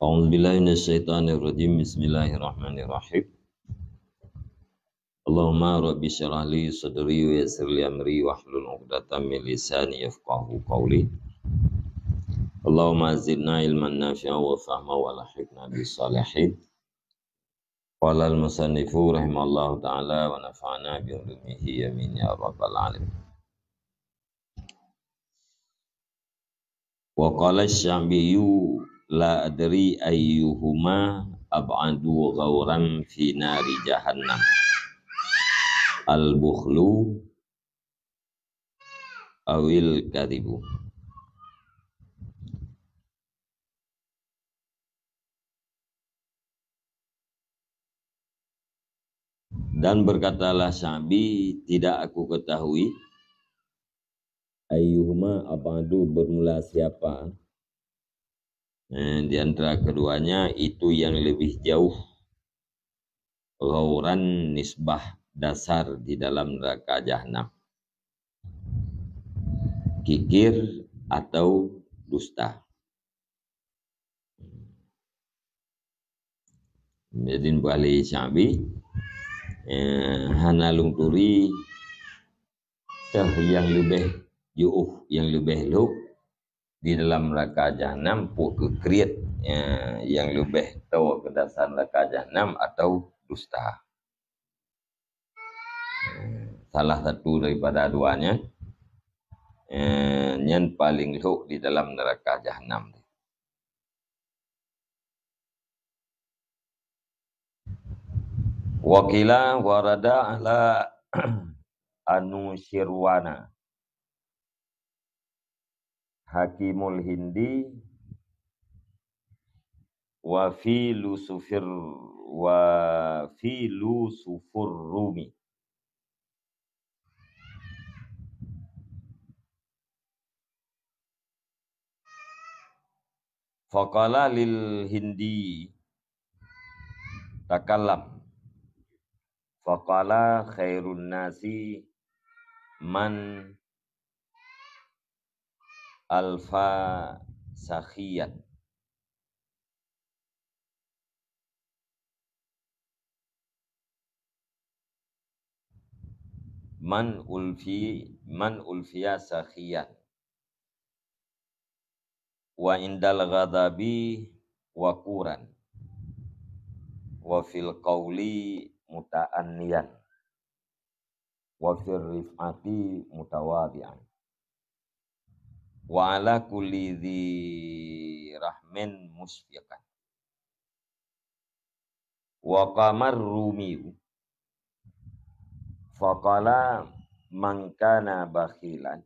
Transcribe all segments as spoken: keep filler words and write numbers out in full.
أعوذ بالله من الشيطان الرجيم. بسم الله الرحمن الرحيم. اللهم رب اشرح لي صدري ويسر لي أمري واحلل عقدة من لساني يفقهوا قولي. اللهم زدنا علما نافعا وفهما وألحقنا بالصالحين. قال المصنف رحمه الله تعالى ونفعنا بعلومه آمين يا رب العالمين. وقال الشعبي: لا أدري أيهما أبعد غورا في نار جهنم، البخل أو الكذب. Dan berkatalah Sya'bi, "Tidak aku ketahui, ayyuhuma ab'adu, bermula siapa, eh, di antara keduanya itu yang lebih jauh ghauran, nisbah dasar di dalam neraka Jahanam, kikir atau dusta." Jadi, bak lé Sya'bi, eh, hana lôn turi teuh nyang leubeh jiôh, nyang leubeh lhok di dalam neraka Jahanam, peue keu kriet, eh, nyang leubeh toe keu dasar neraka Jahanam atau dusta. Salah satu daripada dua nyan, eh, nyan paleng lhok di dalam neraka Jahanam. Wa qila warada ala Anusyirwana Hakimul Hindi wa Filusufir, wa Filusufur Rumi. Faqala lil Hindi, "Takallam." Faqala, "Khairun nasi man alfa sakhiyan." Man ulfi-, man ulfiya sakhiyan. Wa indal ghadabi waquran. Wa fil qawli muta'anniyan. Wa fir rif'ati mutawadi'an. Wa ala kulli dzi rahmin musyfiqan. Wa qamar Rumi faqala, "Man kana bakhilan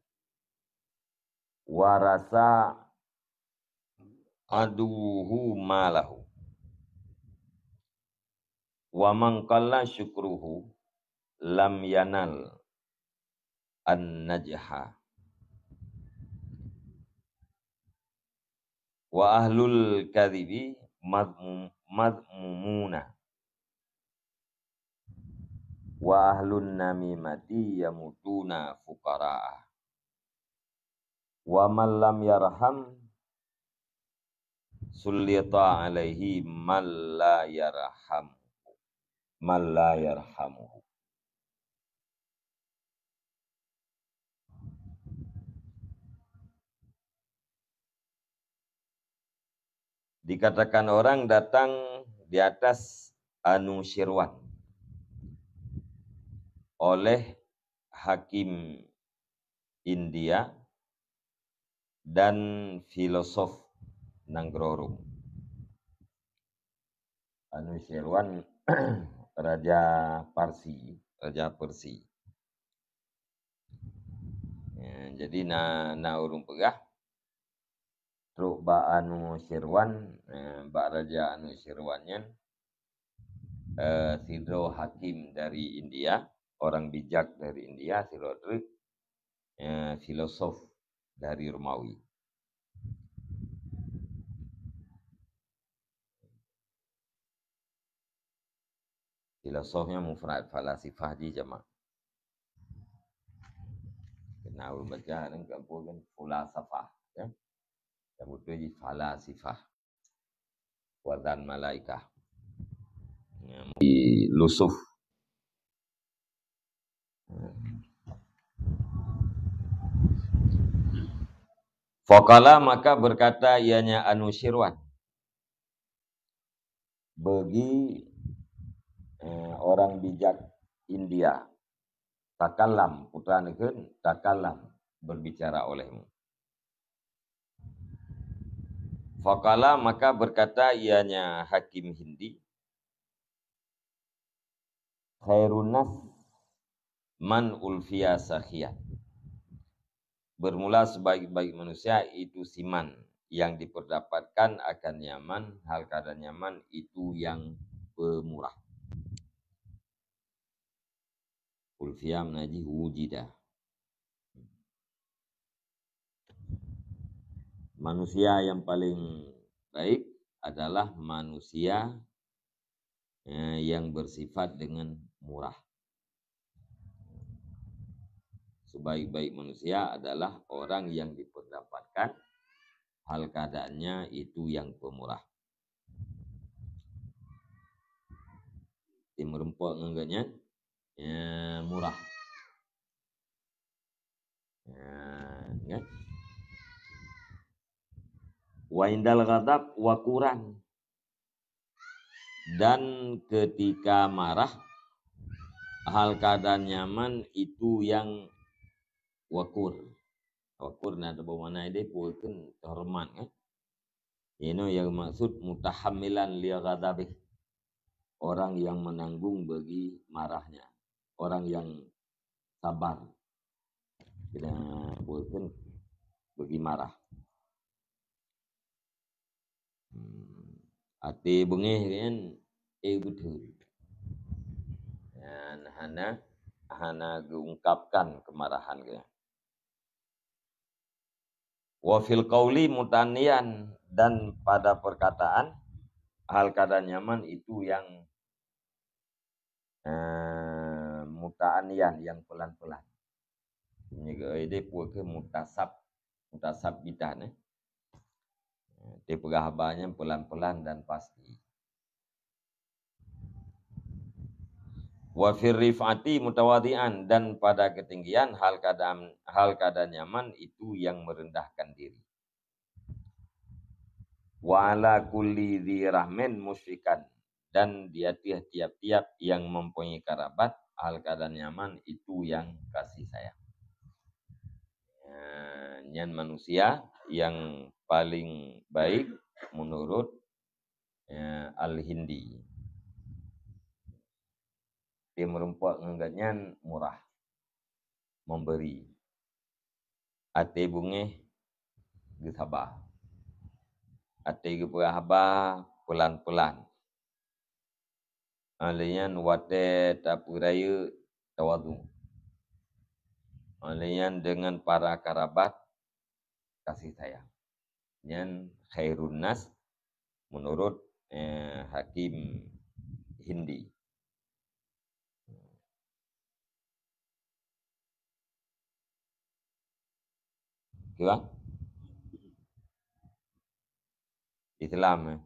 warasa aduhu malahu. Wa man qalla syukruhu lam yanal an-najha. Wa ahlul kadhibi madhmum-, madhmumuna. Wa ahlun namimati yamutuna fuqara'a. Wa man lam yarham sullita alaihi man la yarham, man la yarhamuhu." Dikatakan orang datang di atas Anusyirwan oleh hakim India dan filosof nanggroe Rom. Anusyirwan raja Parsi, raja Persia. Ya, jadi na, na ureuëng peugah, trok bak Anusyirwan, eh, bak raja Anusyirwan nyan, eh, sidroe hakim dari India, orang bijak dari India, sidroe treuk, eh, filosof dari Romawi. Filosof nyan mufrad, falasifah jih jamak. Kena baca dalam kampung kan, fulasafah, kan? Yang betul jih falasifah. Wa dzan malaikah. Ya, di Lusuf. Faqala, maka berkata ianya Anusyirwan bagi, eh, orang bijak India, "Takallam, putra neukheun, takallam, berbicara olehmu." Faqala, maka berkata ianya Hakim Hindi, "Khairun nas man ulfiya sakhiyan." Bermula sebaik-baik manusia itu siman yang diperdapatkan akan nyaman, hal keadaan nyaman itu yang pemurah. Ulfiya meunan jih wujida. Manusia yang paling baik adalah manusia, eh, yang bersifat dengan murah. Sebaik-baik manusia adalah orang yang diperdapatkan hal keadaannya itu yang pemurah. Di meureumpok ngon gobnyan, ya, murah. Ya, kan? Wa indal ghadab waquran. Dan ketika marah, hal keadaan nyaman itu yang wakur. Wakur na teuboh makna ideh, pue kheun teuhoreumat, kan? Inoe yang maksud mutahammilan li ghadabih. Orang yang menanggung bagi marahnya. Orang yang sabar. Kena buatkan bagi marah. Hmm. Até beungéh kan, eh, beutôi. Dan hana, hana geuungkapkan kemarahan geuh. Wa fil qauli muta'anniyan, dan pada perkataan hal keadaan nyaman itu yang, eh, muta'anniyan, yang pelan-pelan. Nyoe ideh pue kheun mutasab, mutasabbitan, eh. Dipeugah haba nyan pelan-pelan dan pasti. Wa fir rif'ati mutawadi'an, dan pada ketinggian hal keadaan, hal keadaan nyaman itu yang merendahkan diri. Wa ala kulli dzi rahmin musyfiqan, dan di ateueh tiap-tiap yang mempunyai karabat hal keadaan nyaman itu yang kasih sayang. Ya, nyan manusia yang paling baik menurut, ya, Al-Hindi. Di meureumpok ngon gobnyan murah, memberi. Até beungéh geusaba. Até geupeugah haba pelan-pelan. Óh lheueh nyan watée tapeurayeuk tawadhu. Óh lheueh nyan deungon para karabat kasih sayang. Nyan khairun nas menurut, eh, Hakim Hindi. Kiban? Islam, eh.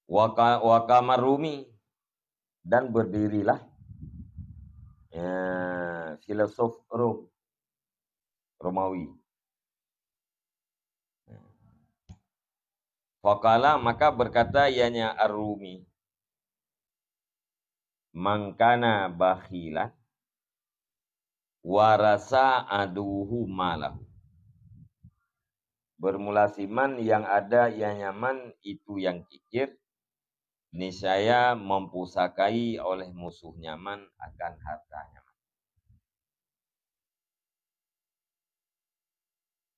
Wa ka-, wa qamar Rumi, dan berdirilah, eh, filosof Rom, Romawi. Faqala, maka berkata ianya Ar-Rumi, "Man kana bakhilan, warasa aduhu malahu." Bermula siman yang ada ia nyaman itu yang kikir, niscaya mempusakai oleh musuh nyaman akan harta nyaman.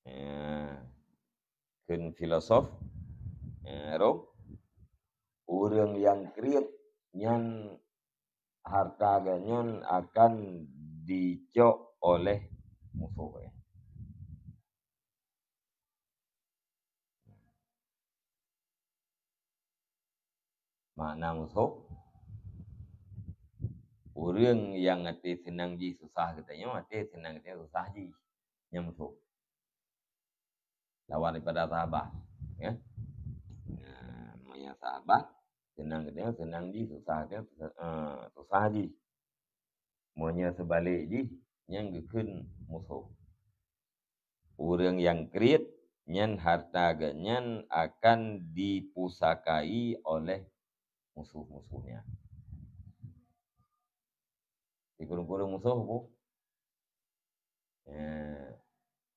Ya. Kheun filosof, ya, Rom, ureuëng nyang kriet nyan harta geuh nyan akan dicok oleh musoh geuh. Makna musoh, Ureuëng nyang até seunang jih susah geutanyoe, até seunang geutanyoe susah jih. Nyang musoh. Lawan daripada sahabat, ya. Nah, meunyoe sahabat, seunang geutanyoe seunang jih, susah geutanyoe, eh, susah jih. Meunyoe seubalek jih, nyan geukheun musoh. Ureuëng nyang kriet, nyan hareuta geuhnyan akan dipusakai oleh musoh-musohnya. Di kureueng-kureueng musoh pu, eh,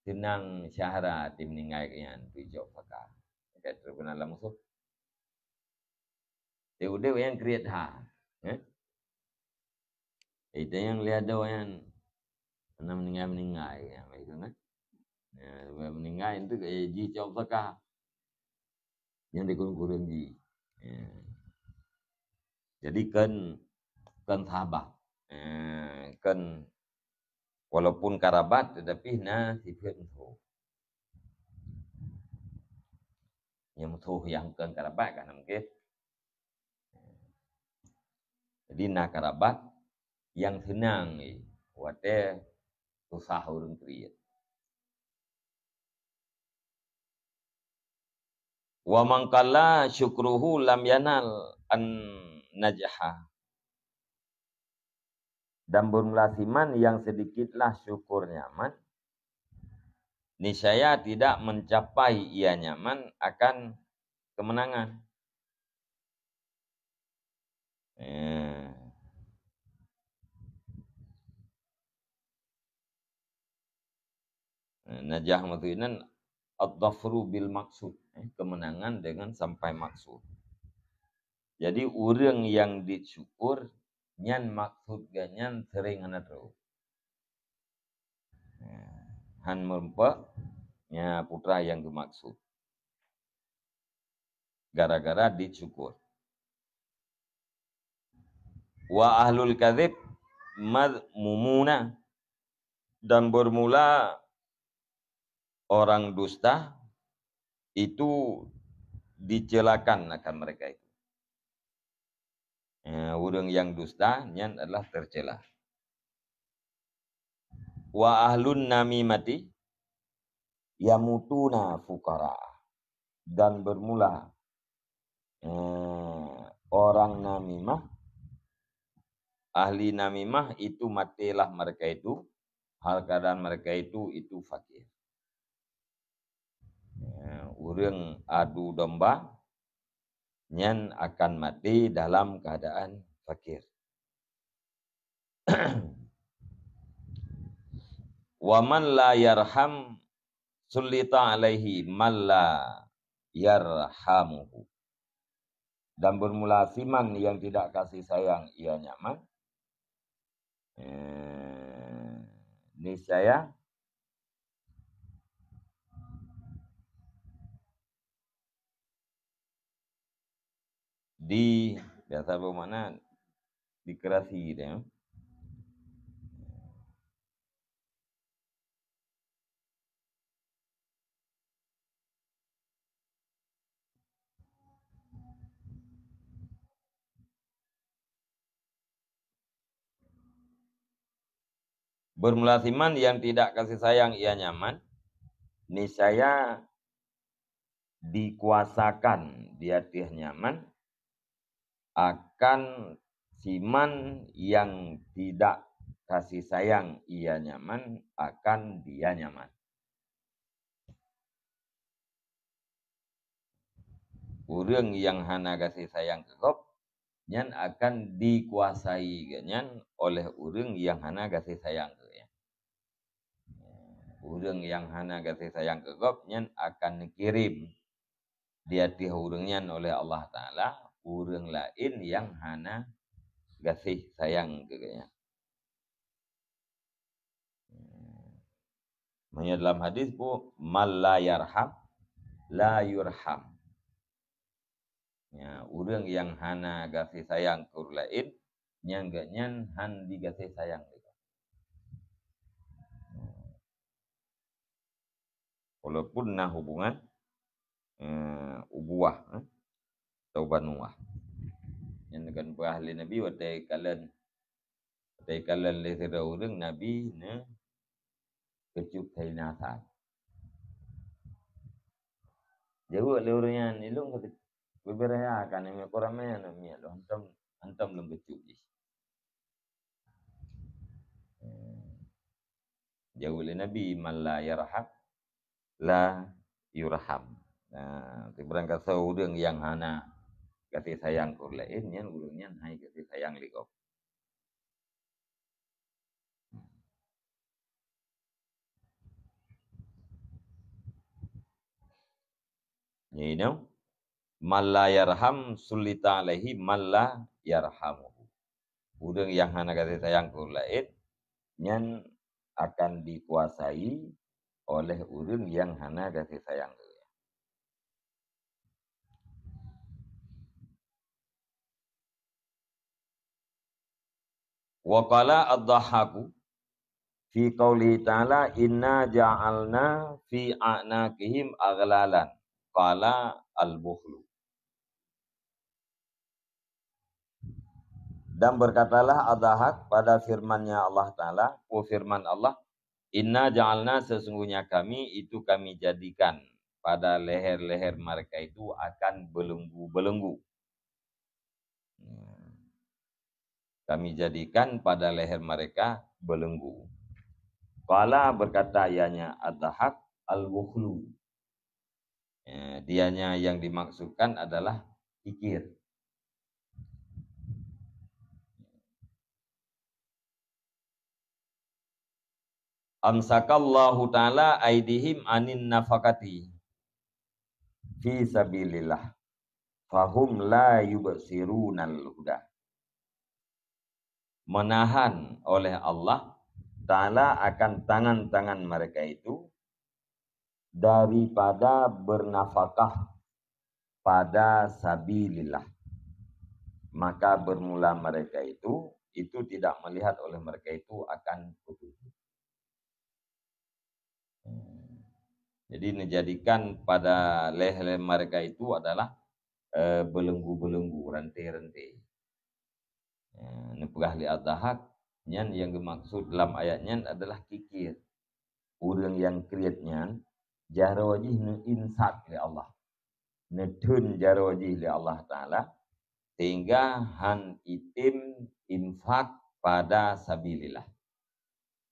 seunang syahara até meuninggai geuhnyan, tujok saka. Ka teupeu na lam musoh. Di udeb nyang kriet ha. Eh? Ita nyang liado nyan na meuninggai-meuninggai, ya, baik tu kan? Ya, meuninggai tu, eh, jicok saka. Nyang di kureueng-kureueng jih. Ya. Jadi kan, kan sahabat. Eh, kan walaupun karabat tetapi na sifat musoh. Nyang musoh nyang kon karabat kan mungkin. Jadi na karabat nyang seunang, eh, watée susah ureuëng kriet. Wa man qalla syukruhu lam yanal an najha. Dan bermula siman yang sedikitlah syukur nyaman, niscaya tidak mencapai ia nyaman akan kemenangan. Eh. Najah maksud inan adh-dhafru bil maqsud, eh, kemenangan dengan sampai maksud. Jadi ureuëng nyang disyukur nyan maksud geuhnyan sering hana trok. Eh, han meurumpok nya putra nyang geumaksud. Gara-gara disyukur. Wa ahlul kadzib madzmumuna, dan bermula orang dusta itu dicelakan akan mereka itu. Ya, ureuëng nyang dusta nyan adalah tercela. Wa ahlun namimati yamutuna fuqara. Dan bermula, eh, orang namimah, ahli namimah itu matilah mereka itu, hal keadaan mereka itu, itu fakir. Eh, ureuëng adu domba nyan akan mati dalam keadaan fakir. Wa man la yarham sullita alaihi man la yarhamuhu. Dan bermula siman yang tidak kasih sayang ia nyaman, eh, niscaya di, biasa bermakna dikerasi dia. Bermula siman yang tidak kasih sayang ia nyaman, niscaya dikuasakan di ateueh nyaman akan siman yang tidak kasih sayang ia nyaman akan dia nyaman. Ureuëng nyang hana gaséh sayang keu gob, nyan akan dikuasai geuhnyan oleh ureuëng nyang hana gaséh sayang keu geuhnyan. Ureuëng nyang hana gaséh sayang keu gob nyan akan neukirém di ateueh ureuëng nyan oleh Allah Taala ureuëng laén nyang hana gaséh sayang keu geuhnyan. Meunyoe dalam hadis pu, "Man la yarham, la yurham." Ya, ureuëng nyang hana gaséh sayang keu ureuëng laén, nyan geuhnyan han digaséh sayang lé. Walaupun na hubungan, eh, ubuwah, eh, atau banuwah. Nyan kan peugah lé Nabi watée kalon Teukalon lé sidroe ureuëng Nabi neukeucup Saidina Sa'ad. Jaweueb lé ureuëng nyan, "Ilôn ka beubiraya ka namiet, keu ramé namiet lôn, hantom, hantom lôn keucup jih." Jaweueb lé Nabi, "Man la yarham, la yurham." Nah, sibarang kasoe ureuëng nyang hana gaséh sayang keu ureuëng laén, nyan ureuëng nyan hai gaséh sayang lé gob. Nyoe, "Man la yarham sullita alaihi man la yarhamuhu." Ureuëng nyang hana gaséh sayang keu ureuëng laén, nyan akan dikuasai oleh ureuëng nyang hana gaséh sayang keu geuh. Wa qala Ad-Dhahhaku fi qaulihi ta'ala, "Inna ja'alna fi a'naqihim aghlalan." Qala al-bukhlu. Dan berkatalah Ad-Dhahhak pada firman-Nya Allah Ta'ala, oh firman Allah, "Inna ja'alna, sesungguhnya kami itu kami jadikan pada leher-leher mereka itu akan belenggu-belenggu." Ya. Kami jadikan pada leher mereka belenggu. Qala, berkata ianya Ad-Dhahhak, "Al-bukhlu." Ya, dianya yang dimaksudkan adalah kikir. "Amsakallahu ta'ala aidihim anin nafaqati fi sabilillah, fahum la yubsirunal huda." Menahan oleh Allah Ta'ala akan tangan-tangan mereka itu daripada bernafakah pada sabilillah. Maka bermula mereka itu, itu tidak melihat oleh mereka itu akan petunjuk. Jadi, menjadikan pada leher mereka itu adalah, eh, belenggu-belenggu, rantai-rantai. Ya, neupeugah lé Ad-Dhahhak, nyan nyang geumaksud lam ayat nyan adalah kikir. Ureuëng nyang kriet nyan, jaroe jih neuinsak lé Allah. Neutheun jaroe jih lé Allah Ta'ala, sehingga han item infak pada sabilillah.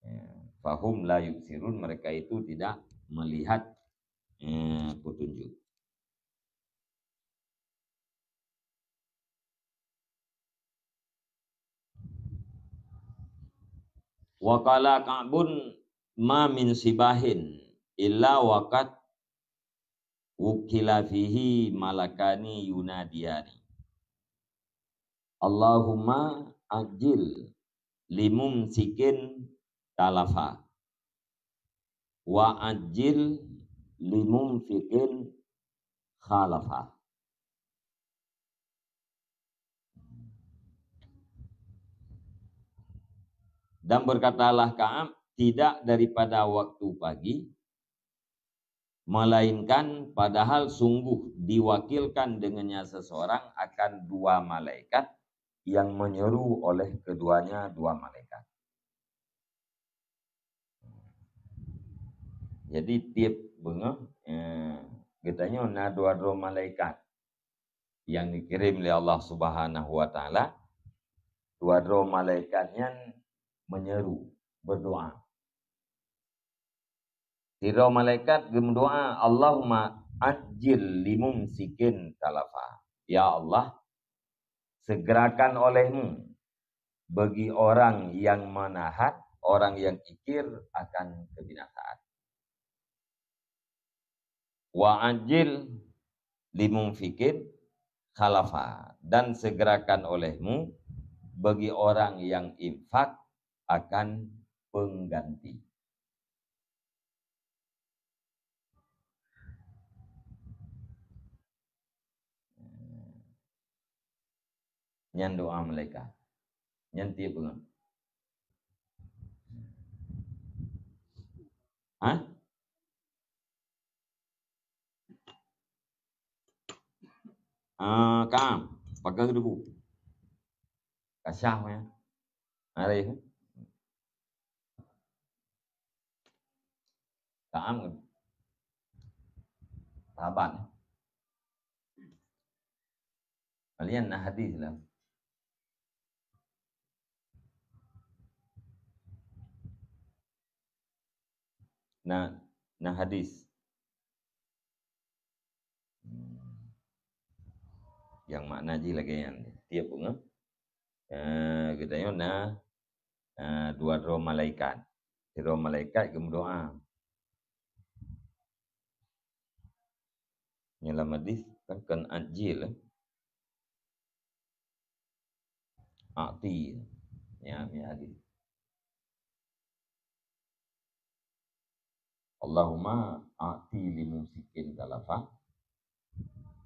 Ya, fahum la yubsirun, mereka itu tidak melihat, eh, petunjuk. Wa qala Ka'bun, "Ma min sibahin illa waqad wukila fihi malakani yunadiyani. Allahumma ajil limumsikin talafa. Wa ajil limumfikin khalafa." Dan berkatalah Ka'ab, "Tidak daripada waktu pagi, melainkan padahal sungguh diwakilkan dengannya seseorang akan dua malaikat yang menyeru oleh keduanya dua malaikat." Jadi, tiep beungoh, eh, geutanyoe na dua droe malaikat nyang geukirém lé Allah Subhanahu wa Ta'ala. Dua droe malaikat nyan meunyeru, meudoá. Sidroe malaikat geumeudoá, "Allahumma ajil limumsikin talafa." Ya Allah, segerakan oleh-Mu bagi orang yang menahan, orang yang kikir akan kebinasaan. "Wa ajil limumfikin khalafa," dan segerakan oleh-Mu bagi orang yang infak akan pengganti. Nyan doá malaikat. Nyan tiep beungoh. Hah? Ah, ka, pakai debu. Kasah ya. Arif. Ka'am kan? Sahabat. Kalian na hadis lah. Na, na hadis. Hmm. Nyang makna jih lagée nyan. Tiep beungoh, eh, geutanyoe na, eh, dua droe malaikat. Sidroe malaikat geumeudoá. Nyang lam hadis kan, kan ajil, eh. A'ti. Ya, ya hadis. Allahumma a'ti li mumsikin talafa.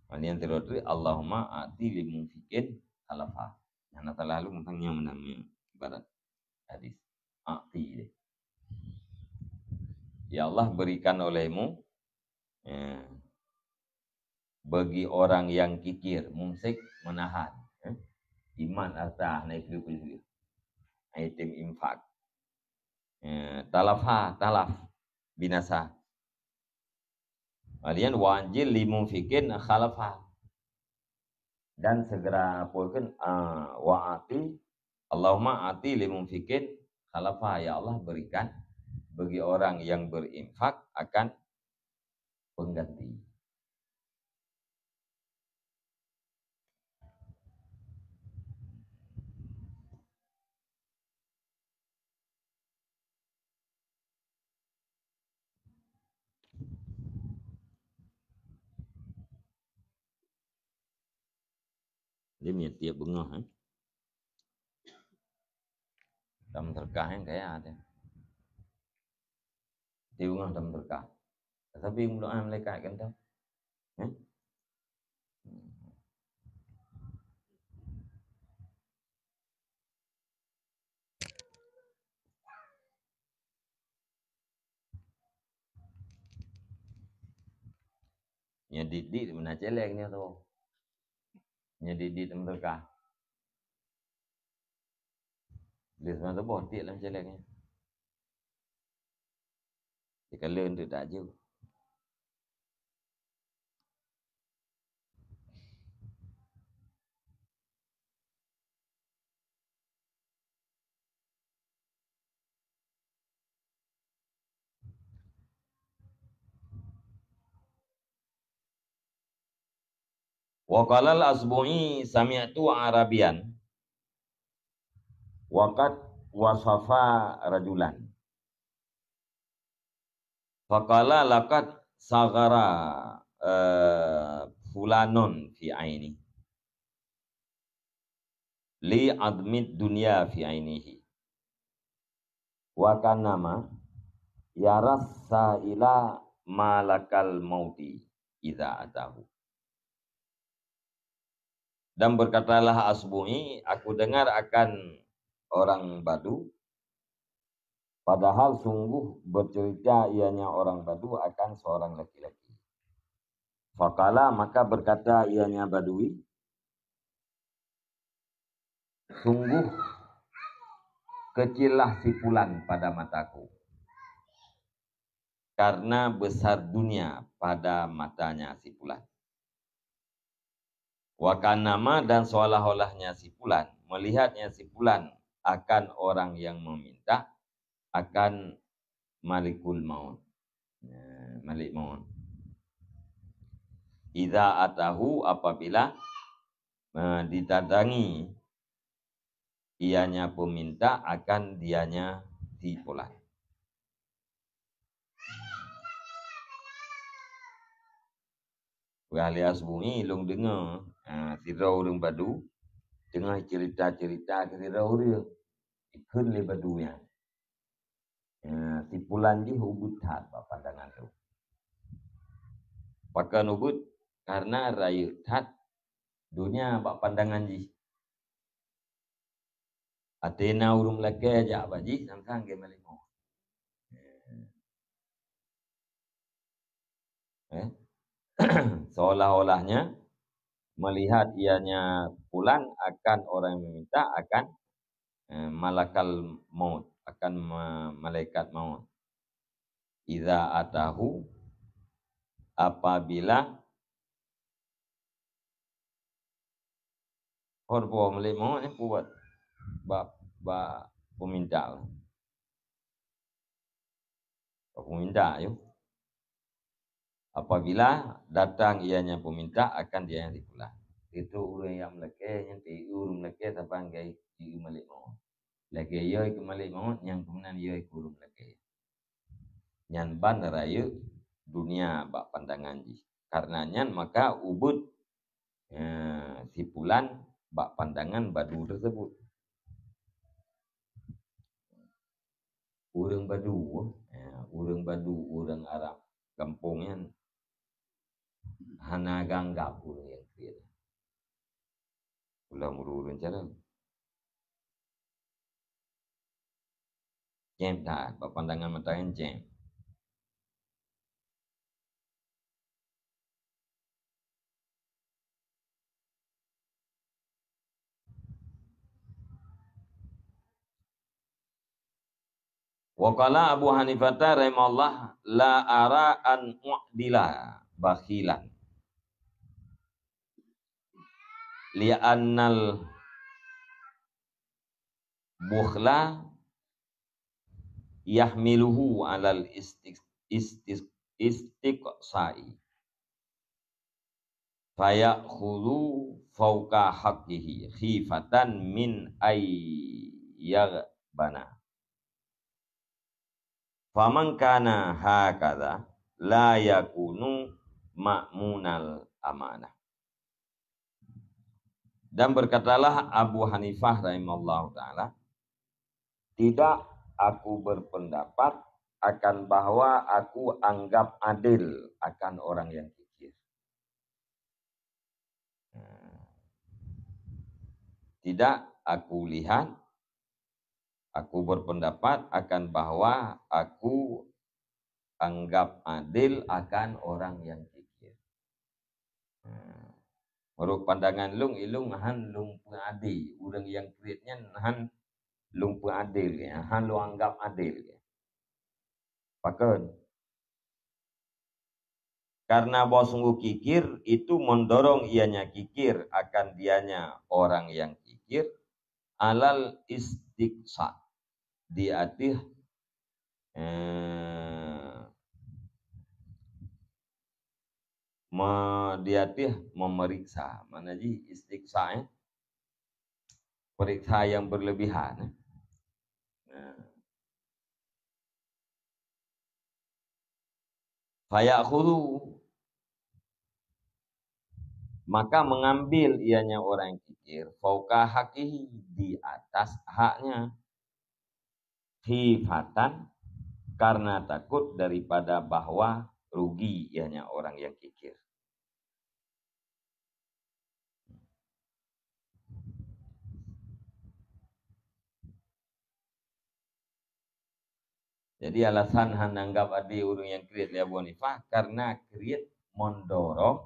Kemudian terus, Allahumma a'ti li mumsikin talafa. Nah, na talalu mantong nyang meunan ibarat hadis. A'ti deh. Ya Allah, berikan olehmu, ya, bagi orang yang kikir, mumsik, menahan, ya. Iman, harta, hana ipeuleueh-peuleueh. Hana item infak. Ya, talafa, talaf, binasa. Kemudian, wa ajil li mumsikin khalafa. Dan segera apa kan, ah, wa a'ti, Allahumma a'ti li mumsikin khalafa, ya Allah, berikan bagi orang yang berinfak akan pengganti. Jadi, meunyoe tiep beungoh, eh. Tam teuka, eh, kaya teuh. Tiep beungoh tam teuka. Tapi meunyoe malaikat kan tu. Eh? Nyang dit-dit meunan céléng nyoe tu. Nyang dit-dit meuteukah. Lheuh seumah saboh tiek lam céléng nyoe. Dikalon teuk tak aju. Wa qala al-Asbu'i, sami'tu Arabiyan wa qad wasafa rajulan. Faqala, "Laqad saghara, eh, fulanun fi aini. Li admid dunya fi ainihi. Wa kanama yaras sa'ila malakal mauti idza atahu." Dan berkatalah Asbu'i, "Aku dengar akan orang Badu, padahal sungguh bercerita ianya orang Badu akan seorang laki-laki." Faqala, maka berkata ianya Badui, "Sungguh kecillah si Fulan pada mataku, karena besar dunia pada matanya si Fulan. Wa kanama, dan seolah-olahnya si Fulan, melihatnya si Fulan akan orang yang meminta, akan malikul maut." Nah, malik maut. "Idza atahu, apabila, eh, didatangi ianya peminta akan dianya si Fulan." Peugah lé Asbu'i, "Lôn deungoe, ah, sidroe ureuëng Badu teungoh cerita-cerita keu sidroe ureuëng." Ikheun lé Badu nyan, "Ah, si Fulan jih ubit that bak pandangan lôn." Pakon ubit? Karena rayeuk that donya bak pandangan jih. Até na ureuëng lakée jak bak jih, sang-sang geumalée moh. Eh? Seolah-olahnya melihat ianya Fulan akan orang yang meminta akan, eh, malakal maut, akan ma-, malaikat maut. Idza atahu, apabila, oh, po milék mawöt nyan peubuet bak, bak peuminta. Bak peuminta, yo. Apabila datang ianya peminta, akan dia yang dipulang. Itu ureuëng nyang meulakée, nyan ti ureuëng meulakée saban gai jieu milék mawöt. Lagée yo ikeu milék mawöt, nyang keumeunang yo ikeu ureuëng meulakée. Nyan ban rayeuk dunia bak pandangan jih. Karena nyan maka ubeuet, eh, sipulan bak pandangan badu tersebut. Ureuëng badu, eh, ureuëng badu, ureuëng Arab gampông nyan hana ganggab ureuëng nyang kriet. Ulah meuru-ureuen cara. Cém that, bak pandangan mata nyan cém. Wa qala Abu Hanifah rahimahullah, "La ara an u'dila bakhilan, li'annal bukhla yahmiluhu alal istiq-, istiq-, istiqsa'i. Fayakhudhu fauqa haqqihi khifatan min ay yaghbana. Faman kana hakadha la yakunu ma'munal amanah." Dan berkatalah Abu Hanifah rahimahullahu taala, "Tidak aku berpendapat akan bahwa aku anggap adil akan orang yang kikir. Tidak aku lihat, aku berpendapat akan bahwa aku anggap adil akan orang yang kikir." Nah, menurut pandangan lôn, ilôn han lôn peuadé, ureuëng nyang kriet nyan han lôn peuadé, ya, han lôn anggap adil, ya. Pakon? Karena bahwa sungguh kikir itu mendorong ianya kikir akan dianya orang yang kikir, alal istiqsa, di ateueh, eh, me-, di ateueh memeriksa. Mana jih istiqsa, eh? Periksa yang berlebihan, eh? Nah. Fayakhudhu, maka mengambil ianya orang yang kikir, fauqa haqqihi, di atas haknya, khifatan, karena takut daripada bahwa rugi ianya orang yang kikir. Jadi alasan hana anggap adé ureuëng nyang kriet lé Abu Hanifah, karena kriet mendorong,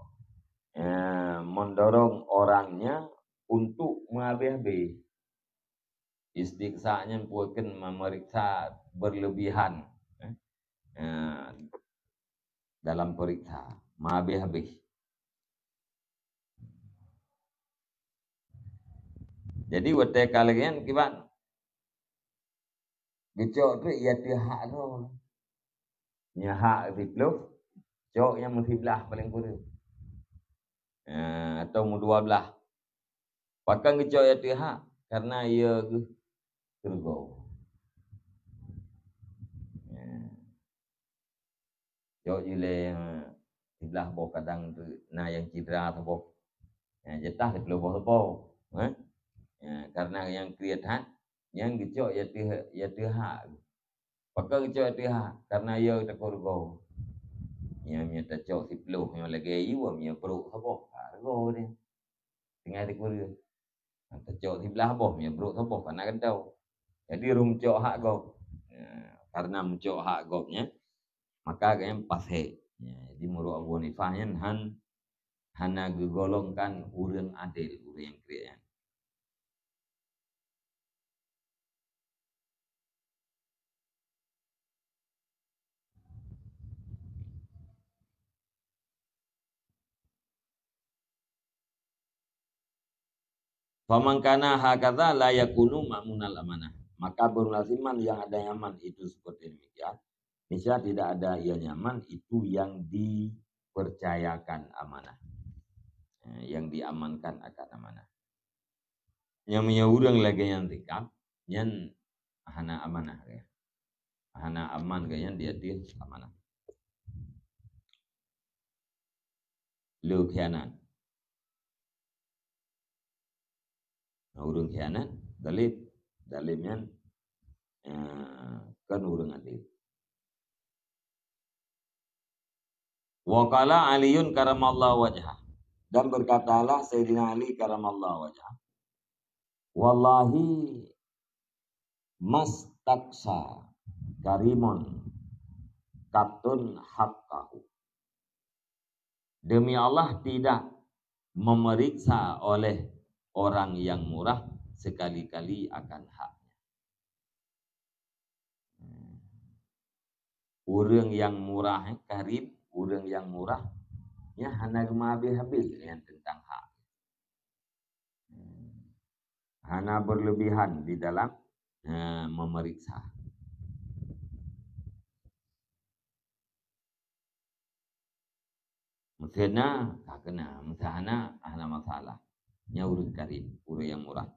eh, mendorong orangnya untuk menghabéh-habéh. Istiqsa nyan peukeun memeriksa berlebihan, eh, eh, dalam periksa, menghabéh-habéh. Jadi watée ka lagée nyan kiban, geucok treuk i ateueh hak droe. Nyan hak siploh, cok nyang meusiblaih paléng kureueng. Eh, atau meudua blaih. Pakon geucok i ateueh hak? Karena yö geuh keureugo. Eh. Cok jih lé, eh, siblaih boh, kadang tu na nyang cidra saboh. Nyang jeuet tah siploh boh sapo. Eh? Ya, karena nyang kriet that, nyang geucok i ateueh, i ateueh hak. Pakon geucok i ateueh hak? Karena yö takot rugoe. Nyang meunyo tacok siploh nyoe lagée yue, meunyo brok saboh, ka rugoe dia. Tinggai teukureueng. Tacok siblaih boh, meunyo brok saboh, ka na keudroe. Jadi rhom cok hak gob. Ya, karena meucok hak gob nyan, maka gobnyan pasék. Ya, jadi meunurot Abu Hanifah nyan han, hana geugolongkan ureuëng adé, ureuëng nyang kriet nyan. Faman kana hakadza la yakunu ma'munal amanah. Maka beurlaziman yang ada nyaman itu seperti demikian, niscaya tidak ada ia nyaman itu yang dipercayakan amanah. Eh, yang diamankan akan amanah. Nyang meunyoe ureuëng lagée nyan sikap, nyan hana amanah geuh. Hana aman geuh nyan di ateueh amanah. Le khianat. Nah, ureuëng khianat, zalim. Zalim nyan, eh, kon ureuëng adil. Wa qala Aliun karamallahu wajhah. Dan berkatalah Sayyidina Ali karamallahu wajhah, "Wallahi mastaqsa karimun katun haqqahu." Demi Allah, tidak memeriksa oleh orang yang murah sekali-kali akan haknya. Ureuëng nyang murah, eh, karim, ureuëng nyang murah, nyan hana geumeuhabéh-habéh nyan teuntang hak. Hana berlebihan di dalam, eh, memeriksa. Meusé na, ka keuna. Meusé hana, hana masalah. Nyan ureuëng karim, ureuëng nyang murah.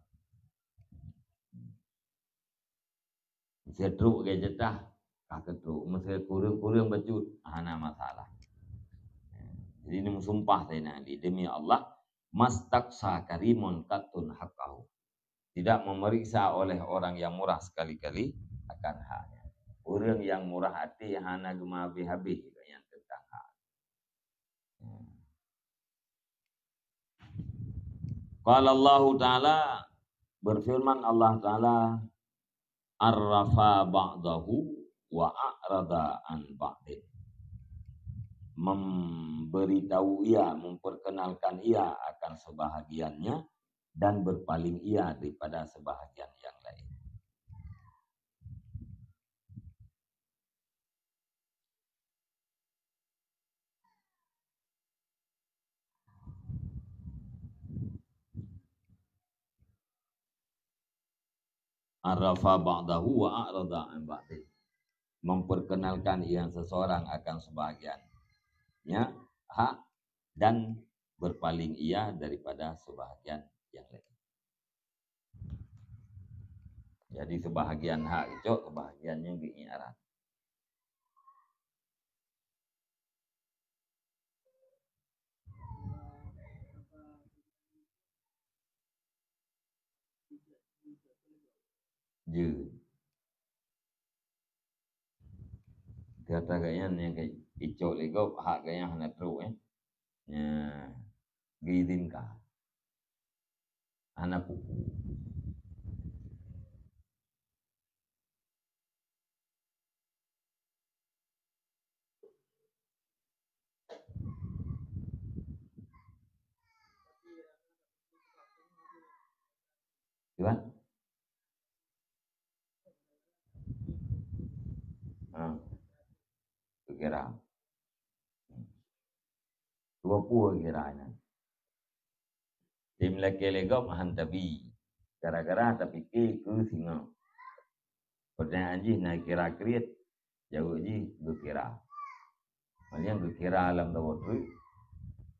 Meusé trok lagée jatah, ka keutrok. Meusé kureueng-kureueng bacut, hana masalah. Jadi, neumeusumpah Saidina Ali, "Demi Allah, mastaqsa karimun qattun haqqahu." Tidak memeriksa oleh orang yang murah sekali-kali akan haknya. Ureuëng nyang murah até hana geumeuhabéh-habéh nyan teuntang hak. Qala Allahu Ta'ala, berfirman Allah Ta'ala, "Arrafa ba'dahu wa a'rada an ba'din." Memberitahu ia, memperkenalkan ia akan sebahagiannya, dan berpaling ia daripada sebahagian yang lain. Arafa ba'dahu wa a'rada an ba'din. Memperkenalkan ia seseorang akan sebahagiannya hak dan berpaling ia daripada sebahagian yang lain. Jadi, sebahagian hak geucok, sebahagian nyan geuiarat. Jeuet. Gata geuh nyan nyang ka icok lé gob, hak geuh nyan hana trok, eh. Nyan, geuizinkan. Hana peue-peue. Kiban? Ha. Geukira. Dua pue geukira nyan. Di meulakée lé gob han tabi. Gara-gara tapike keu singoh. Pertanyaan jih na kira kriet, jaweueb jih geukira. Meunan geukira lam saboh treuk,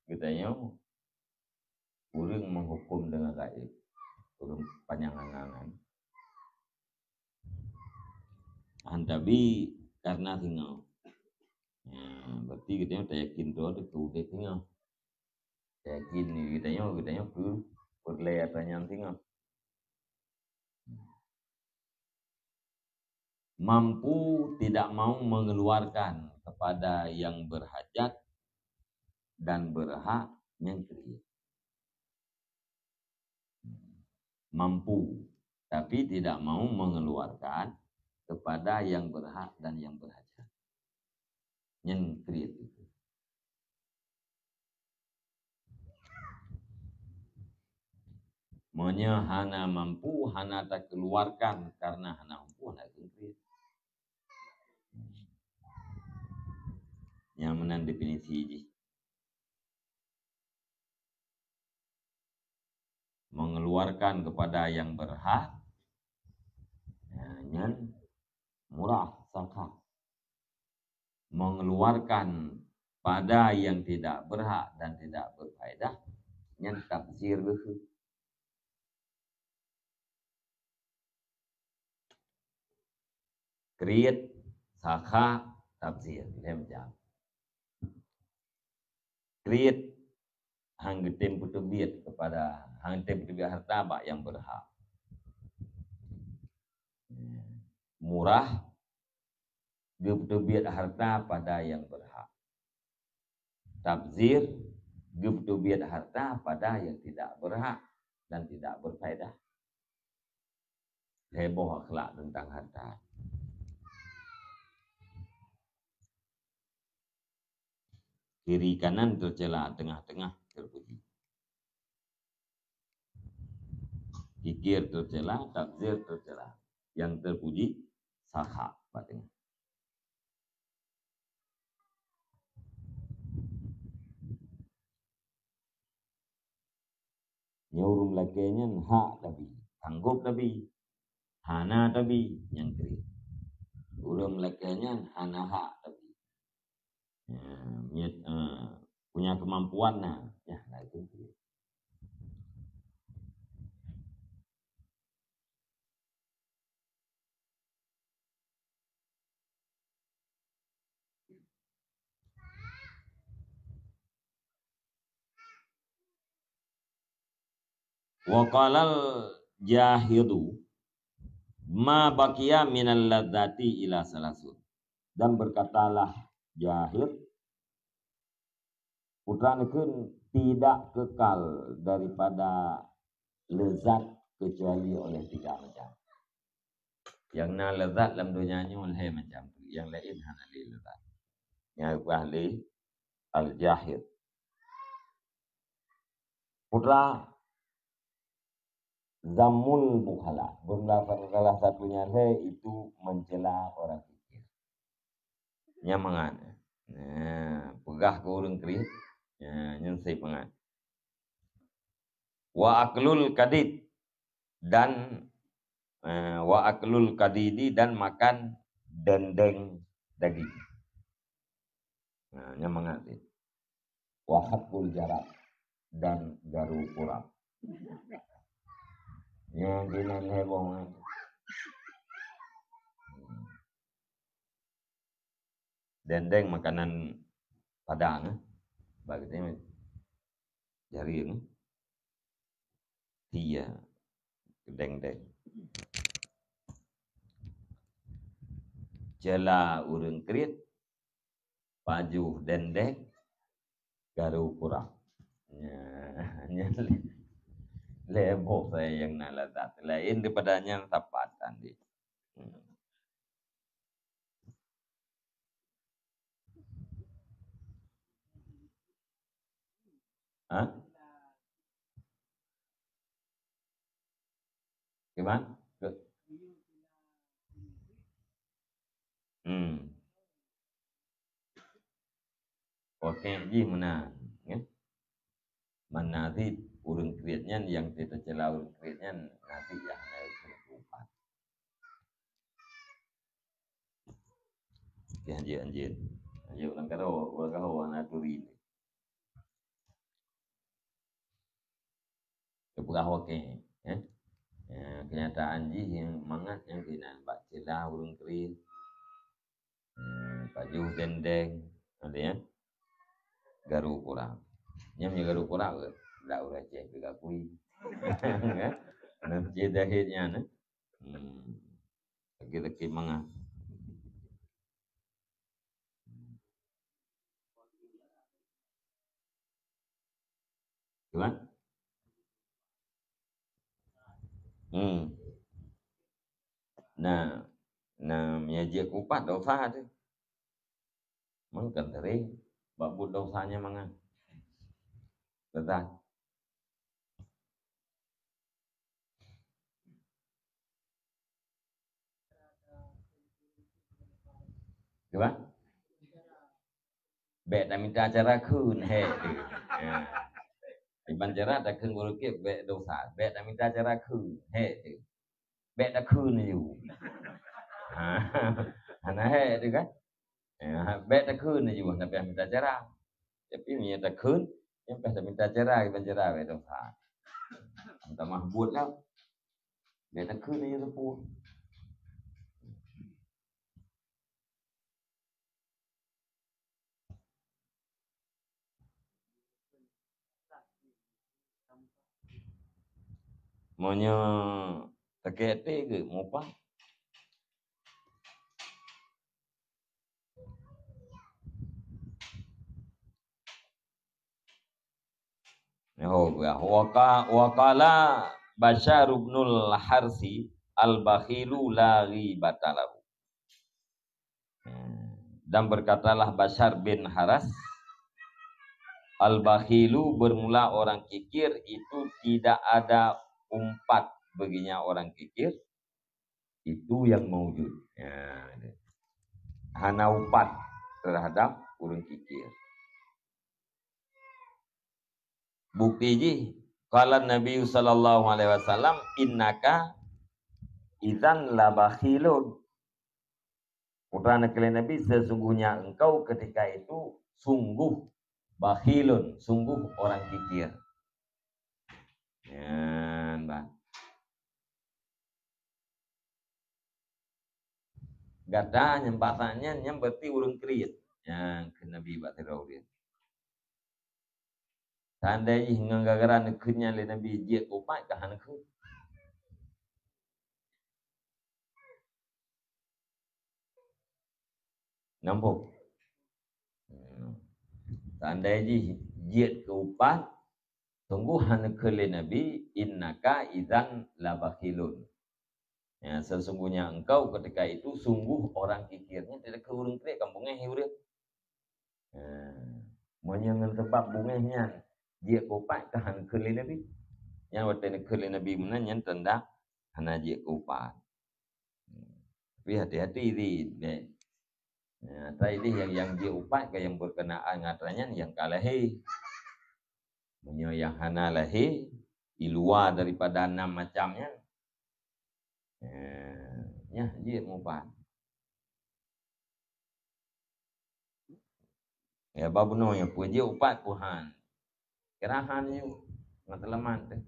geutanyoe ureuëng meuhuköm deungon gaéb, ureuëng panyang angan-angan. Han tabi kareuna singoh. Nyan, berarti geutanyoe tayakin droe teuh keu udeb singoh. Tayakin geutanyoe, geutanyoe keu peureulée atra nyan singoh. Mampu tidak mau mengeluarkan kepada yang berhajat dan berhak nyang kriet. Mampu, tapi tidak mau mengeluarkan kepada yang berhak dan yang berhajat. Nyang kriet itu. Meunyoe hana mampu, hana takeuluarkan karena hana mampu, hana geukriet. Nyan meunan definisi jih. Mengeluarkan Kepada yang berhak, ya, nyan murah, sakha. Mengeluarkan pada yang tidak berhak dan tidak berfaedah, nyan tabzir geuh. Kriet, sakha, tabzir, lhèe macam. Kriet, han geutem peuteubiet kepada, han geutem peuteubiet harta bak nyang berhak. Murah, geupeuteubiet harta pada nyang berhak. Tabzir, geupeuteubiet harta pada nyang tidak berhak dan tidak berfaedah. Lhèe boh akhlak teuntang harta. Kiri kanan teucela, tengah-tengah terpuji. Kikir teucela, tabzir teucela. Nyang terpuji, sakha bak tengah. Nyoe ureueng lakèe nyan hak tabi, sanggob tabi, hana tabi, nyan kriet. Ureueng lakèe nyan hana hak tabi. Ya, miet, eh, punya kemampuan na, ya, na itu kriet. Wa qalal jahidu ma baqiya minal ladzati ila salasun. Dan berkatalah jahid, putra neukheun, tidak kekal daripada lezat kecuali oleh tiga macam. Nyang na lezat lam donya nyoe lhèe macam, nyang laén hana lé lezat. Nyang geupeugah lé al-jahid. Putra, zammul bukhala. Bermula salah satunya lhèe itu mencela orang kikir. Nyan mangat. Nah, peugah keu ureueng kriet. Nah, nyan sép mangat. Wa aklul kadid dan, eh, wa aklul kadidi dan makan dendeng daging. Nah, nyan mangat sép. Wa haqqul jarad dan garu kurab. Nyan keunan heboh mangat. Dendeng makanan Padang, eh. Bak geutanyoe jaring, eh. Iya, dendeng. Cela ureueng kriet, pajoh dendeng, garu kurab. Nya, nya lé-, lhèe boh saja nyang na lezat. Laén daripada nyan sapat tadi. Hmm. Ha? Kiban? Ke- Hmm. Oke, jih meunan, ya. Man na cit ureueng kriet nyan, nyang teucela ureueng kriet nyan, na cit nyang hana geupeugah. Oke, anjeut, anjeut. Anjeut ulang karo, ulang karo hana turi. Geupeugah oke, eh. Ya, kenyataan jih nyang mangat nyang keunan bak cela ureueng kriet. Hmm, pajoh dendeng, ada ya. Garu kurab. Nyang garu kurab ke? Dak ureueng Aceh pih gakui. Kan? Nan cit dahit nyan, eh. Hmm. Lagi-lagi mangat. Kiban? Hmm. Nah, nah, meunyo jeuet keu upat dosa teuh. Mangken teuring, bak buet dosa nyan mangat. Teutan. Kiban? Bèk tamita cara kheun, he. Ya. Iban cara takheun ureueng kheun bèk dosa, bèk taminta cara kheun, hèk teuh. Bèk takheun laju. Ha, hana hèk teuh kan? Ya, bèk takheun laju, hana payah minta cara. Tapi meunyoe takheun, nyan payah taminta cara, iban cara bèk dosa. Tamah buet lah. Bèk takheun laju teupeu. Meunyoe sakét até geuh mupah. Oh, ya. Wa qa-, wa qala Basyar ibnul Harsi al-bakhilu la ghibata lahu. Dan berkatalah Basyar bin Haras, "Al-bakhilu, bermula orang kikir itu tidak ada umpat baginya orang kikir, itu yang maujud." Ya, hana umpat terhadap ureueng kikir. Bukti jih, qala Nabi sallallahu alaihi wasallam, "Innaka idzan labakhilun." Peugah lé Nabi, "Sesungguhnya engkau ketika itu sungguh bakhilun, sungguh orang kikir." Nyan, bah. Gata nyang pasan nyan, nyan berarti ureueng kriet. Nyan kheun Nabi bak sidroe ureueng. Seandai jih ngon gara-gara neukheun nyan lé Nabi jeuet keu upat, ka hana kheun. Nampak? Hmm. Seandai jih jeuet keu upat, sungguh hana kheun lé Nabi, "Innaka idzan labakhilun." Ya, sesungguhnya engkau ketika itu sungguh orang kikir. Nyan teuka ureueng kriet kan beungéh ureueng. Ha, meunyoe ngon sabab beungéh nyan jeuet keu upat, ka hana kheun lé Nabi. Nyan watèe neukheun lé Nabi meunan, nyan tanda hana jeuet keu upat. Tapi hati-hati di, dek. Ya, tapi di nyang, nyang jeuet upat ka nyang berkenaan ngon atra nyan nyang ka lahé. Meunyoe nyang hana lahé, di luwa daripada enam macam nyan, eh, nyan jeuet keu upat. Ya, ba bunoe nyan peue jeuet upat peue han. Kira han nyoe, ngon teulamat teuh.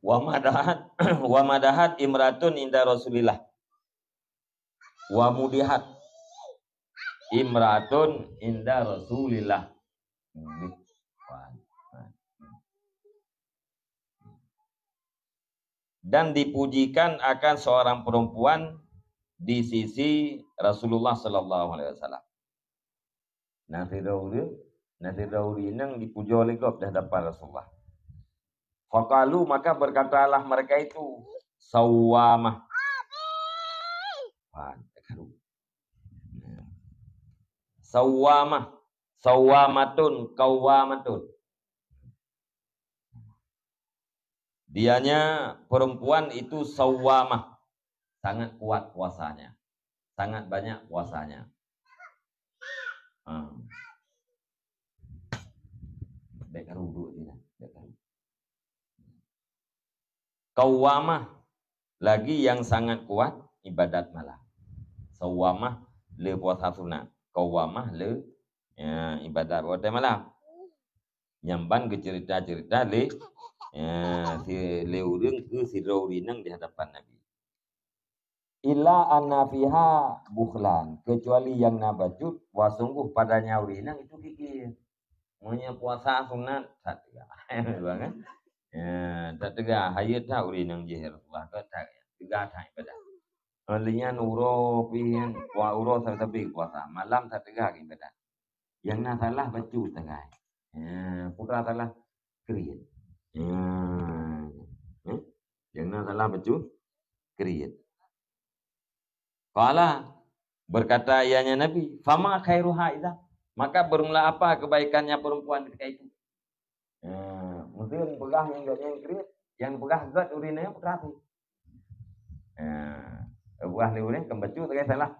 Wa madahat, wa madahat imra'atun inda Rasulillah. Wa mudihat imra'atun inda Rasulillah. Dan dipujikan akan seorang perempuan di sisi Rasulullah sallallahu alaihi wasallam. Na sidroe ureueng, na sidroe ureueng inong dipujoe lé gob di hadapan Rasulullah. Faqalu, maka berkatalah mereka itu, "Sawwamah." Sawwamah, sawwamatun, qawwamatun. Dianya perempuan itu sawwamah, sangat kuat puasanya, sangat banyak puasanya. Ha. Bèk karu duek sinoe, bèk karu. Qawwamah, lagi yang sangat kuat ibadat malam. Sawwamah le puasa sunat, qawwamah le, ya, ibadat watèe malam. Nyang ban geuceurita-ceurita lé, ya, si, lé ureueng keu sidroe ureueng inong di hadapan Nabi. "Illa anna fiha bukhlan," kecuali nyang na bacut, wa sungguh padanya ureueng inong itu kikir. Meunyoe puasa sunat, that teuga. Bang, eh? Ya, that teuga, hayeu that ureueng inong jih, ya Rasulullah, that teuga that ibadat. Lheuh nyan uroe pih, wa uroe sabe-sabe puasa, malam that teuga ibadat. Nyang na salah bacut sagai. Ha, peue salah kriet. Ha. Eh? Nyang na salah bacut kriet. Qala, berkata ianya Nabi, "Fama khairuha idzan?" Maka bermula apa kebaikannya perempuan ketika itu? Ha, mungkin peugah nyang gobnyan kriet, nyang peugah gèt ureueng inong peugah pih. Ha. Buah lé ureuëng kan bacut lagée salah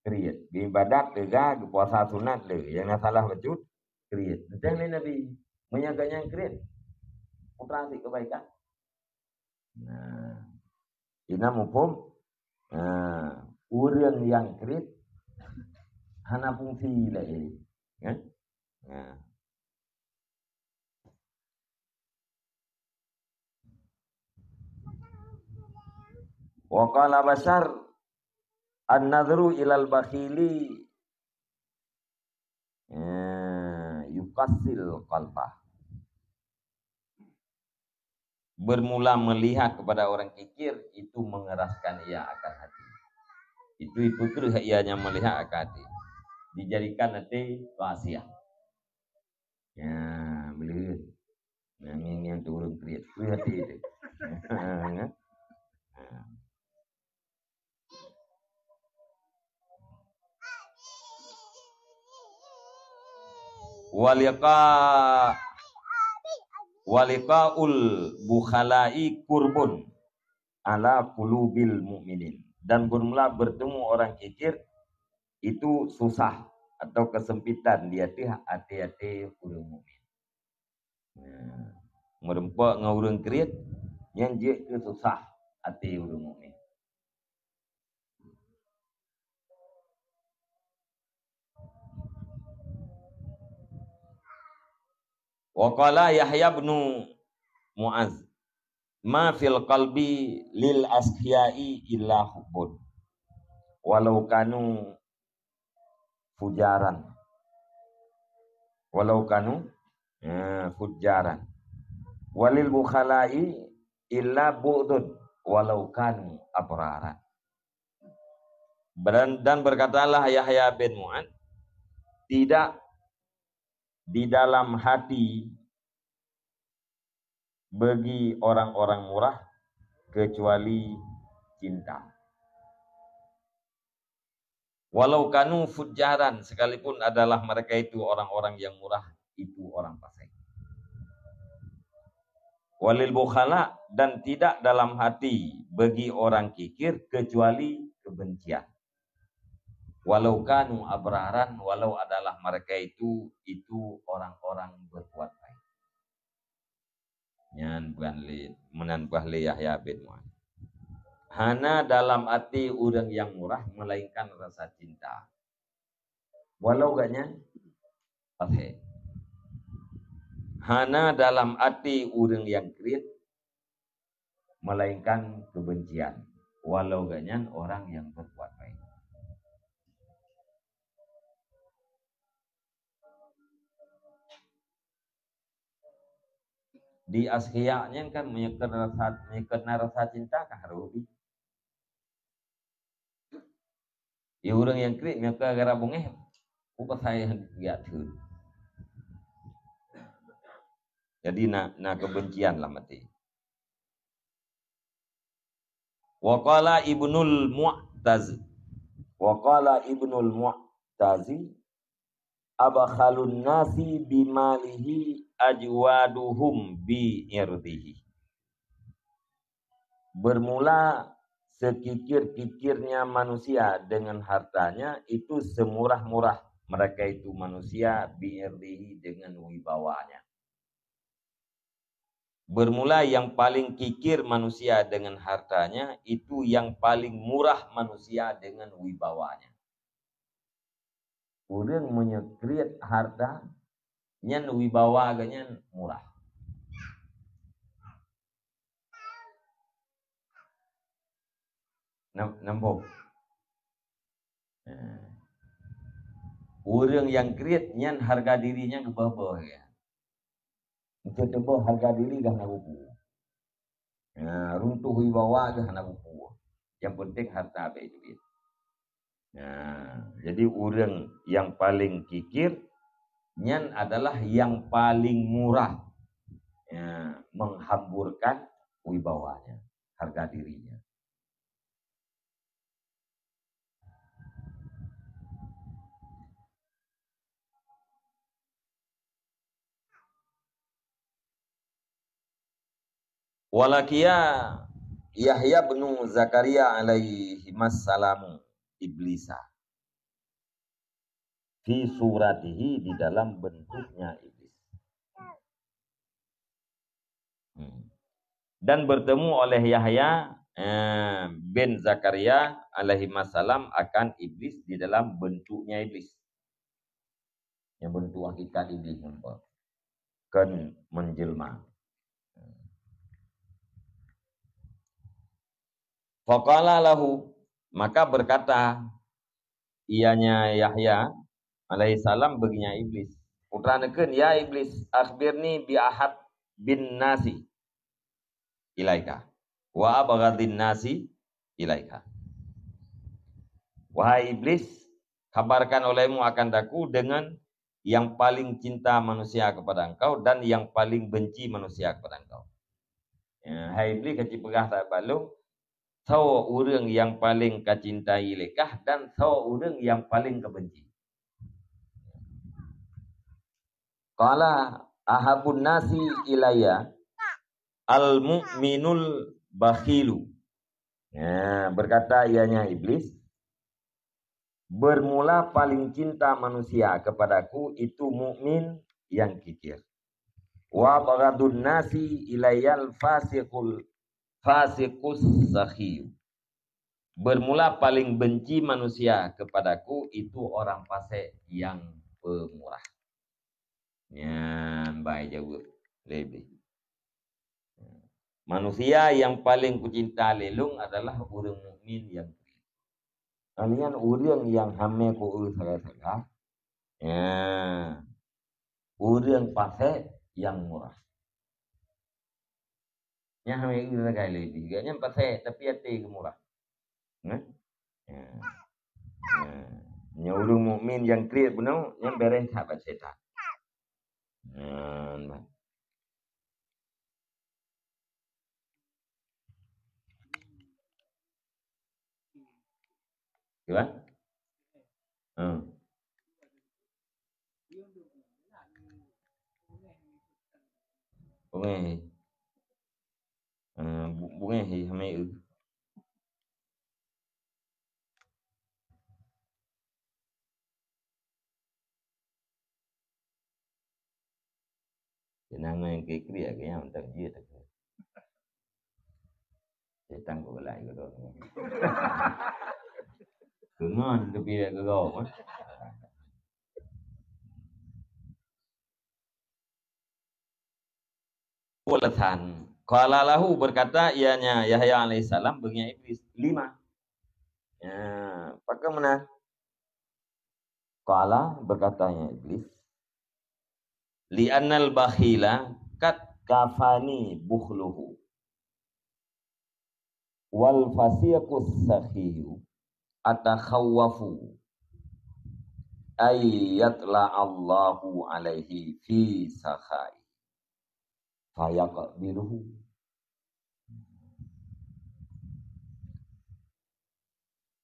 kriet. Geuibadat teuga, geupuasa sunat lé. Nyang na salah bacut kriet. Teuntang lé Nabi, meunyoe geuh nyang kriet, putra si kebaikan. Nah, ina muphom. Nah, ureuëng nyang kriet hana fungsi lé. Ya? Nah. Wa qala Basyar, "An-nadhru ilal bakhili, eh, yukassil qalbah." Bermula melihat kepada orang kikir, itu mengeraskan ia akan hati. Itu, itu terus ia yang melihat akan hati. Dijadikan hati rahasia. Ya, boleh. Nah, ngieng-ngieng tu ureuëng kriet. Kriet hati tu. Waliqa, waliqaul bukhalai kurbun ala qulubil mu'minin. Dan bermula bertemu orang kikir itu susah atau kesempitan di ateueh até-até ureuëng mukmin. Nah, meureumpok ngon ureuëng kriet, nyan jeuet keu susah até ureuëng mukmin. Wa qala Yahya bin Mu'adz, "Ma fil qalbi lil askhiyai illa hubbun, walau kanu fujaran." Walau kanu, ya, fujaran. "Walil bukhalai illa bu'dun, walau kanu abraran." Dan, dan berkatalah Yahya bin Mu'adz, "Tidak di dalam hati bagi orang-orang murah kecuali cinta. Walau kanu fujaran, sekalipun adalah mereka itu orang-orang yang murah, itu orang fasik. Walil bukhala, dan tidak dalam hati bagi orang kikir kecuali kebencian. Walau kanu abraran, walau adalah mereka itu, itu orang-orang berbuat baik. Nyan bukan lé, meunan bah lé Yahya bin Mu'adz. Hana dalam até ureuëng nyang murah melainkan rasa cinta. Walau geuh nyan fasik. Hana dalam até ureuëng nyang kriet melainkan kebencian. Walau geuh nyan orang yang berbuat baik. Di askhia nyan kan meunyoe keu rasa, meunyoe keu na rasa cinta kan harôh bri. Ya ureuëng nyang kriet meunyoe keu gara beungéh, ku pasai geujak theun. Jadi na, na kebencian lam até. Wa qala Ibnul Mu'taz. Wa qala Ibnul Mu'tazi, "Abkhalun nasi bimalihi ajwaduhum bi irdihi." Bermula sekikir-kikirnya manusia dengan hartanya, itu semurah-murah mereka itu manusia bi irdihi dengan wibawanya. Bermula yang paling kikir manusia dengan hartanya, itu yang paling murah manusia dengan wibawanya. Ureuëng meunyoe kriet harta, nyan wibawa geuh nyan murah. Nam-, nambong. Nah. Ureuëng nyang kriet nyan harga diri nyan geubeuh-beuh ya. Untuk teuboh harga diri dah na buku. Nah, runtuh wibawa dah na buku. Yang penting harta baik duit. Nah, jadi ureuëng yang paling kikir nyan adalah yang paling murah. Ya, menghamburkan wibawanya, harga dirinya. Walakiya Yahya bin Zakaria alaihimassalamu iblisa. Fi suratihi, di dalam bentuknya iblis. Hmm. Dan bertemu oleh Yahya, eh, bin Zakaria alaihimassalam akan iblis di dalam bentuknya iblis. Yang bentuk hakikat iblis nampak. Kan menjelma. Faqala lahu, maka berkata ianya Yahya alaihissalam bagi iblis. Putra neukheun, "Ya iblis, akhbirni bi ahab bin nasi ilaika, wa abghadin nasi ilaika." Wahai iblis, kabarkan olehmu akan daku dengan yang paling cinta manusia kepada engkau dan yang paling benci manusia kepada engkau. Ya, hai iblis, ka cipeugah that bak lôn, soe ureuëng nyang paleng kacintai lé kah dan soe ureuëng nyang paleng kabenci. Qala ahabun nasi ilayya al-mu'minul bakhilu. Ya, berkata ianya iblis, bermula paling cinta manusia kepadaku itu mukmin yang kikir. Wa baghadun nasi ilayyal fasiqul fasiqus sakhiyu. Bermula paling benci manusia kepadaku itu orang fasik yang pemurah. Nyan bai jaweueb leubeh. Manusia yang paling kucinta lé lôn adalah ureuëng mukmin yang kriet. Nyan ureuëng yang hamé ku eu sagai-sagai. Ya. Ureuëng fasik yang murah. Nyang hamé eu sagai lé jih. Gobnyan fasik, tapi até geuh murah. Nah. Ya. Ya. Nyoe ureuëng mukmin nyang kriet bunoe, nyan beureh that bak syaitan. Nyan. Kiban? Hmm. Bungéh. Eh, bu-, bungéh hamé eu. Seunang ngon nyang kriet-kriet, nyang mantong jeuet aku. Setan keu galak keudroe. Keungon teupiet keu gob, eh. Alasan. Qala lahu, berkata ianya Yahya alaihissalam bagi iblis, "Lima?" Ya, pakon meunan? Qala, berkatanya iblis, "Li'annal bakhila qad kafani bukhluhu, wal fasiqus sakhiyu atakhawwafu ay yatla Allahu alaihi fi sakhai fayaqbiluhu."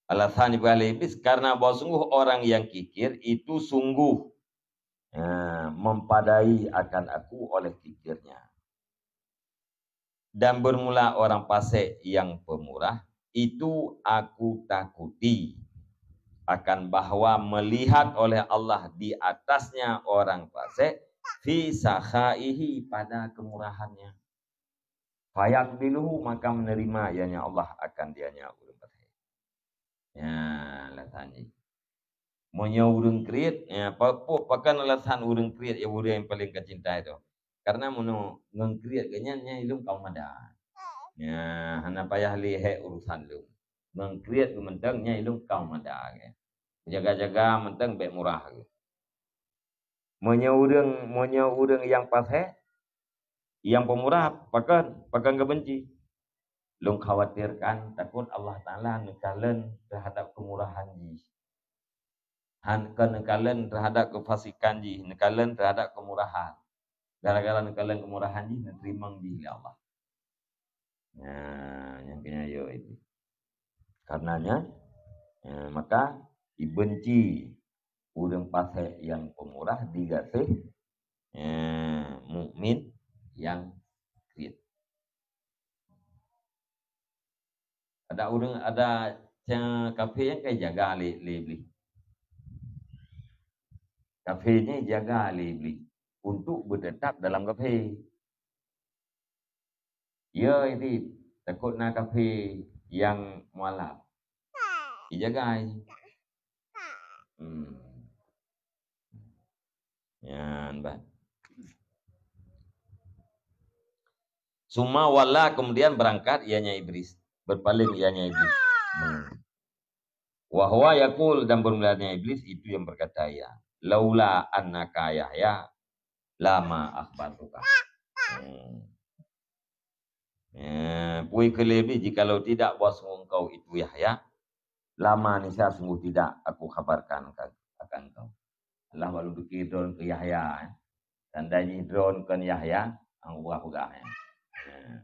Alasan ibadah iblis, karena bahwa sungguh orang yang kikir itu sungguh, eh, mempadai akan aku oleh kikirnya. Dan bermula orang fasik yang pemurah, itu aku takuti akan bahwa melihat oleh Allah di atasnya orang fasik, fi sakhaihi, pada kemurahannya. Fayaqbiluhu, maka menerima ianya Allah akan dianya ureuëng fasik. Ya, alasan jih. Meunyoe ureuëng kriet, ya, pa-, po-, pakon alasan ureuëng kriet, ya, ureuëng nyang paleng kacintai tu? Karena meunyoe ngon kriet geuh nyan, nyan ilôn ka mada. Ya, hana payah lé hék urusan lôn. Ngon kriet geuh mantong, nyan ilôn ka mada geuh. Jaga-jaga mantong bék murah geuh. Meunyoe ureuëng, meunyoe ureuëng nyang fasik, nyang pemurah, pakon, pakon geubenci? Lôn khawatirkan takot Allah Taala neukalon terhadap kemurahan jih. Han, kon neukalon terhadap kefasikan jih, neukalon terhadap kemurahan. Gara-gara neukalon kemurahan jih, neuteurimong jih lé Allah. Nah, nyang keuh nyan yo itu. Karenanya, eh, maka dibenci ureuëng fasik nyang pemurah, digaséh, eh, mukmin nyang kriet. Ada ureuëng, ada ca-, kafé nyang ka jijaga lé, lé Iblih. Kafé nyan jijaga lé Iblih untuk beuteutap dalam kafé. Ya, itu takot na kafé nyang mualaf. Jijaga. Hmm. Nyan bah. Summa walla, kemudian berangkat ianya Iblis, berpaling ianya Iblis. Hmm. Wa huwa yaqul, dan bermulanya Iblis itu yang berkata ia, "Laula annaka Yahya, lama akhbartuka." Hmm. Eh, pui keu lé Iblih, "Jikalau tidak bahwa sungguh engkau itu Yahya, lama niscaya sungguh tidak aku khabarkan ka-, akan kau." Allah baru pikir droen keu Yahya, eh. Tanda jih droen kon Yahya, ang peugah-peugah, eh. Eh.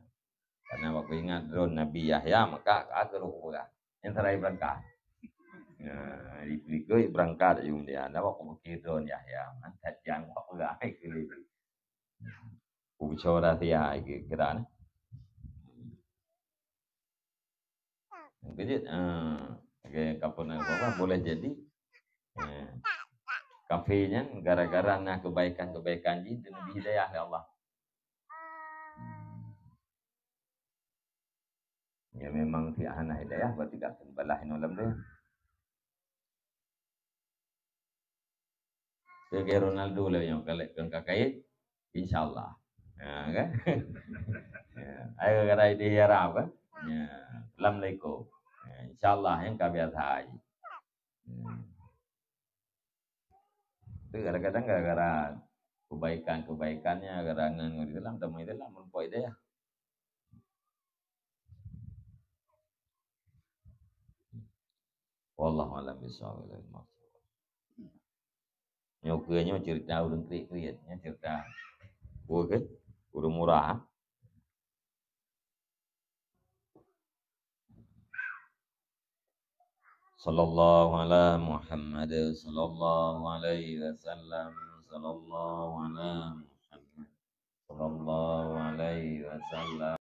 Karena waktu ingat droen Nabi Yahya, maka ka keuroh peugah. Yang serai berangkat. Nah, di berangkat ayum dia. Dah waktu pikir droen Yahya, mantap jang peugah. Ucok rahsia kira-kira ni. Kejut, ah, okay, kapun apa, boleh jadi. Eh, kafé nyan gara-gara na kebaikan-kebaikan jih dan diberi hidayah oleh Allah. Ya memang si hana hidayah berarti gak balah inoe lam dia. Sebagai Ronaldo lah yang kalau kau kakait, insyaallah. Ha kan? Ya, ayo gerai di Arab kan? Ya, assalamualaikum. Ya, insyaallah yang ka biasa aja. Hmm. Tu kadang-kadang gara-gara kebaikan-kebaikannya, gara-gara ngon Islam, teman Islam, merupakan hidayah. Wallahu a'lam bishawab. Nyoe keu nyoe cerita ureuëng kriet-kriet, nyoe cerita. Bukan ke? Ureuëng murah. Sallallahu ala Muhammad, sallallahu alaihi wasallam, sallallahu ala Muhammad, sallallahu alaihi wasallam.